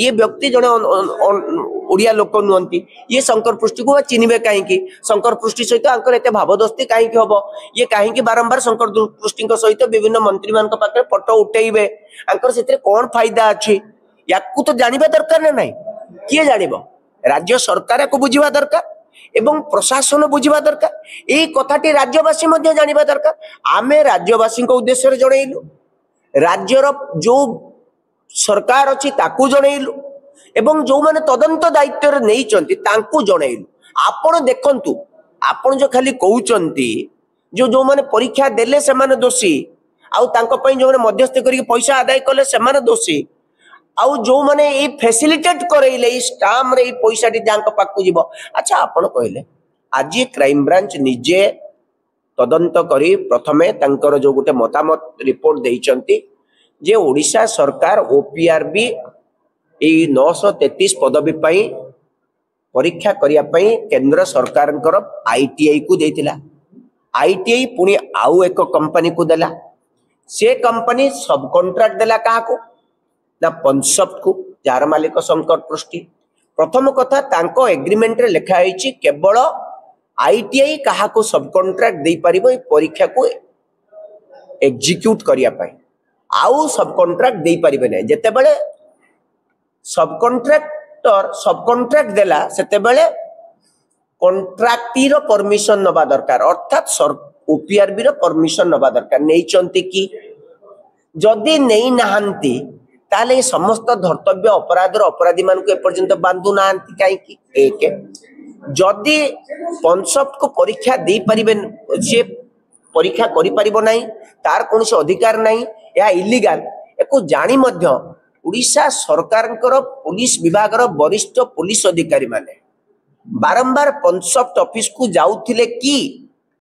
ଇଏ ବ୍ୟକ୍ତି ଜଣେ ଓଡ଼ିଆ ଲୋକ ନୁହନ୍ତି, ଇଏ ଶଙ୍କର ପୃଷ୍ଟିକୁ ବା ଚିହ୍ନିବେ କାହିଁକି? ଶଙ୍କର ପୃଷ୍ଟି ସହିତ ଆଙ୍କର ଏତେ ଭାବଦୋସ୍ତି କାହିଁକି ହବ? ଇଏ କାହିଁକି ବାରମ୍ବାର ଶଙ୍କର ପୃଷ୍ଟିଙ୍କ ସହିତ ବିଭିନ୍ନ ମନ୍ତ୍ରୀମାନଙ୍କ ପାଖରେ ଫଟୋ ଉଠେଇବେ? ଆଙ୍କର ସେଥିରେ କଣ ଫାଇଦା ଅଛି? ୟାକୁ ତ ଜାଣିବା ଦରକାର ନା ନାହିଁ? କିଏ ଜାଣିବ? ରାଜ୍ୟ ସରକାର ୟାକୁ ବୁଝିବା ଦରକାର ଏବଂ ପ୍ରଶାସନ ବୁଝିବା ଦରକାର। ଏଇ କଥାଟି ରାଜ୍ୟବାସୀ ମଧ୍ୟ ଜାଣିବା ଦରକାର। ଆମେ ରାଜ୍ୟବାସୀଙ୍କ ଉଦ୍ଦେଶ୍ୟରେ ଜଣେଇଲୁ, ରାଜ୍ୟର ଯୋଉ ସରକାର ଅଛି ତାକୁ ଜଣେଇଲୁ ଏବଂ ଯୋଉମାନେ ତଦନ୍ତ ଦାୟିତ୍ୱରେ ନେଇଛନ୍ତି ତାଙ୍କୁ ଜଣେଇଲୁ। ଆପଣ ଦେଖନ୍ତୁ, ଆପଣ ଯୋଉ ଖାଲି କହୁଛନ୍ତି ଯୋଉ ଯୋଉମାନେ ପରୀକ୍ଷା ଦେଲେ ସେମାନେ ଦୋଷୀ, ଆଉ ତାଙ୍କ ପାଇଁ ଯୋଉମାନେ ମଧ୍ୟସ୍ଥି କରିକି ପଇସା ଆଦାୟ କଲେ ସେମାନେ ଦୋଷୀ, ଆଉ ଯୋଉମାନେ ଏଇ ଫେସିଲିଟେଟ୍ କରେଇଲେ ଏଇ ସ୍କାମରେ ଏଇ ପଇସାଟି ଯାଙ୍କ ପାଖକୁ ଯିବ। ଆଚ୍ଛା, ଆପଣ କହିଲେ ଆଜି କ୍ରାଇମବ୍ରାଞ୍ଚ ନିଜେ ତଦନ୍ତ କରି ପ୍ରଥମେ ତାଙ୍କର ଯୋଉ ଗୋଟେ ମତାମତ ରିପୋର୍ଟ ଦେଇଛନ୍ତି ଯେ ଓଡ଼ିଶା ସରକାର ଓପିଆରବି ଏଇ 933 ପଦବୀ ପାଇଁ ପରୀକ୍ଷା କରିବା ପାଇଁ କେନ୍ଦ୍ର ସରକାରଙ୍କର ଆଇଟିଆଇ କୁ ଦେଇଥିଲା। ଆଇଟିଆଇ ପୁଣି ଆଉ ଏକ କମ୍ପାନୀକୁ ଦେଲା। ସେ କମ୍ପାନୀ ସବ୍ କଣ୍ଟ୍ରାକ୍ଟ ଦେଲା କାହାକୁ? ନା ପନସଫ୍ଟକୁ, ଯାହାର ମାଲିକ ଶଙ୍କର ପୃଷ୍ଟି। ପ୍ରଥମ କଥା, ତାଙ୍କ ଏଗ୍ରିମେଣ୍ଟରେ ଲେଖା ହେଇଛି କେବଳ ଆଇଟିଆଇ କାହାକୁ ସବ୍ କଣ୍ଟ୍ରାକ୍ଟ ଦେଇପାରିବ ଏଇ ପରୀକ୍ଷାକୁ ଏକ୍ଜିକ୍ୟୁଟ କରିବା ପାଇଁ, ଆଉ ସବ୍ କଣ୍ଟ୍ରାକ୍ଟ ଦେଇପାରିବେ ନାହିଁ। ଯେତେବେଳେ ସବ୍ କଣ୍ଟ୍ରାକ୍ଟର ସବ୍ କଣ୍ଟ୍ରାକ୍ଟ ଦେଲା, ସେତେବେଳେ କଣ୍ଟ୍ରାକ୍ଟିର ପରମିଶନ ନବା ଦରକାର, ଅର୍ଥାତ୍ ଓପିଆରବି ର ପରମିଶନ ନବା ଦରକାର। ନେଇଛନ୍ତି କି? ଯଦି ନେଇନାହାନ୍ତି, ତାହେଲେ ଏ ସମସ୍ତ ଧର୍ତ୍ତବ୍ୟ ଅପରାଧର ଅପରାଧୀ ମାନଙ୍କୁ ଏପର୍ଯ୍ୟନ୍ତ ବାନ୍ଧୁ ନାହାନ୍ତି କାହିଁକି? ଏକ, ଯଦି ପନସଫ୍ଟକୁ ପରୀକ୍ଷା ଦେଇପାରିବେ, ସିଏ ପରୀକ୍ଷା କରିପାରିବ ନାହିଁ, ତାର କୌଣସି ଅଧିକାର ନାହିଁ, ଏହା ଇଲିଗାଲ, ଏକୁ ଜାଣି ମଧ୍ୟ ଓଡ଼ିଶା ସରକାରଙ୍କର ପୋଲିସ ବିଭାଗର ବରିଷ୍ଠ ପୋଲିସ ଅଧିକାରୀ ମାନେ ବାରମ୍ବାର ପନସଫ୍ଟ ଅଫିସକୁ ଯାଉଥିଲେ କି?